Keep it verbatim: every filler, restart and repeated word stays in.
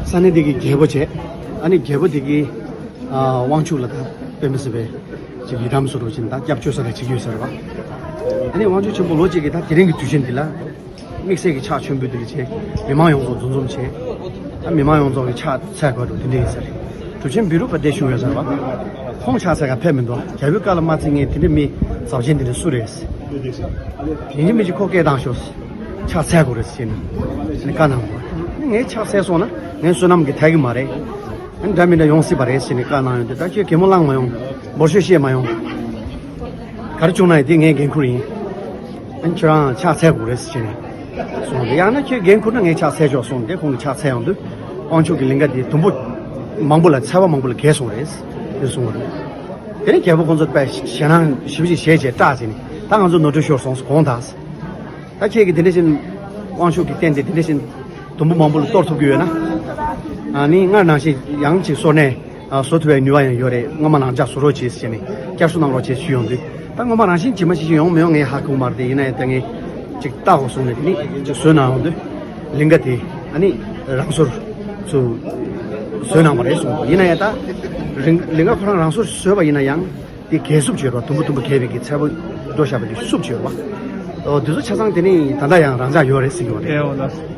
ས་གནས་དེ་གི་རྒྱལ་པོ་བྱས། ཨ་ནི་རྒྱལ་པོ་དེ་གི་ཨ་དབང་ཕྱུག་ལ་ད་དཔེ་མི་སྲིད་པའི་ཅིག་ཡི་དམ་བཟོ་འདྲ་བྱས་ནས་ད་སྐྱབས་བཅོལ་ས་རེ་བྱེད་ཀྱི་ཡོད་ས་རེད་པ། ཨ་ནི་དབང་ཕྱུག་ཆེན་པོ་ལོ་གཅིག་གིས་ད་དེ་རིང་གི་དུས་ཆེན་འདི་ལ་དམིགས་བསལ་གྱི་ཕྱག་མཆོད་འབུལ་དེ་འདྲ་བྱས། མི་མང་ཡོངས་རྫོགས་འཛོམས་འཛོམས་བྱས། ད་མི་མང་ཡོངས་རྫོགས་ཀྱི་ཕྱག་འཚལ་དགོས་འདུག་དེ་འདྲ་ཡིན་ས་རེད། གྲུབ་ཆེན་བི་རུ་པ་དེ་བཞུགས་ཡོད་ས་རེད་པ། ཁོང་ཕྱག་འཚལ་ག་ཕེབས་མི་འདུག་རྒྱལ་པོའི་བཀའ་ལ་མ་བརྩི་མཁན་དེ་འདྲ་མི་ཟབ་ཆེན་དེ་འདྲ་སུ་རེད། ཡིན་གཅིག་མིན་གཅིག་ཁོ་སྐད་བཏང་ཤོག་ཕྱག་འཚལ་དགོས་རེད་ཟེར་ནས་བཀའ་གནང་དགོས། ངས་ཕྱག་འཚལ་སོང་ན་ངའི་བསོད་ནམས་ཀྱིས་ཐར་གི་མ་རེད། འདྲ་མི་འདྲ་ཡོང་སྲིད་པ་རེད་ཟེར་ནས་བཀའ་གནང་ཡོང་དུས། ད་ཁྱོད་གད་མོ་བླངས་མ་ཡོང་། འབོར་ཤོག་བཤད་མ་ཡོང་། ག་རེ་བྱུང་ན་ཡང་དེ་ངའི་འགན་ཁུར་ཡིན། ཁྱོད་རང་ཕྱག་འཚལ་དགོས་རེད་ཟེར་ནས་གསུངས་ཏེ། ཡང་ན་ཁྱོད་འགན་ཁུར་ན་ངས་ཕྱག་འཚལ་ཆོག་གསུངས་ཏེ། ཁོང་གིས་ཕྱག་འཚལ་ཡོང་དུས་དབང་ཕྱུག་གི་ལིང་ག་དེ་དུམ་བུ་མང་པོ་ལ་ཚལ་པ་མང་པོ་ལ་གས་སོང་རེད་ཟེར་གསུངས་པ་རེད། དེ་ནས་རྒྱལ་པོ་ཁོང་ཚོ་དཔེ་ཞེད་སྣང་ཞེ་པོ་ཅིག་བྱས་བྱས་སྐྲག་བྱས་ནས། ད་ང་ཚོ་ནོར་འཁྲུལ་ཤོར་སོང་ཟེར་དགོངས་དག་ཟེར། ད་ཁྱེད་ཀྱིས་དེ་འདྲ་བཞིན་དབང་ཕྱུག་གི་རྟེན་དེ་དེ་འདྲ་བཞིན་དུམ་བུ་མང་པོ་ལ་གཏོར་ཐུབ་ཀྱི་ཡོད་ན། ཨ་ནི་སྔར་ནང་བཞིན་ཡང་ཅིག་གསོལ་ནས་ཨ་བཟོ་ཐུབ་པའི་ནུས་པ་ཡང་ཡོད་རེད། སྔོན་མ་རང་འཇགས་བཟོ་རོགས་བྱེད་ཟེར་ནས་བསྐྱར་གསོ་གནང་རོགས་བྱེད་ཞུས་ཡོང་དུས། ད་སྔོན་མ་རང་བཞིན་ཇི་མ་ཇི་བཞིན་ཡོང་མི་ཡོང་ངས་ཧ་གོ་གི་མ་རེད་དེ། ཡིན་ན་ཡང་ད་ངས་ཅིག་བལྟ་དགོས་གསུངས་ནས། དེ་ནས་ཅིག་བཟོས་གནང་ཡོང་དུས་ལིང་ག་དེ་ཨ་ནི་རང་སོར་ཚུར་བཟོས་གནང་བ་རེད་གསུངས། ཡིན་ན་ཡང་ད་ལིང་ལིང་ག་ཁོ་རང་རང་སོར་བཟོས་པ་ཡིན་ན་ཡང་། དེ་གས་སུབ་བྱས་རོགས། དུམ་བུ་དུམ་བུ་གས་པའི་གི་ཚལ་པ་འགྲོ་བཞག་པ་དེ་སུབ་བྱས་རོགས། འོ་དེ་ཚོ་ཆ་ཚང་དེ་ནི་ད་ལྟ་ཡང་རང་འཇགས་ཡོད་རེད་ཟེར་གྱི་ཡོད་རེད། ཨེ་འོ་ལགས།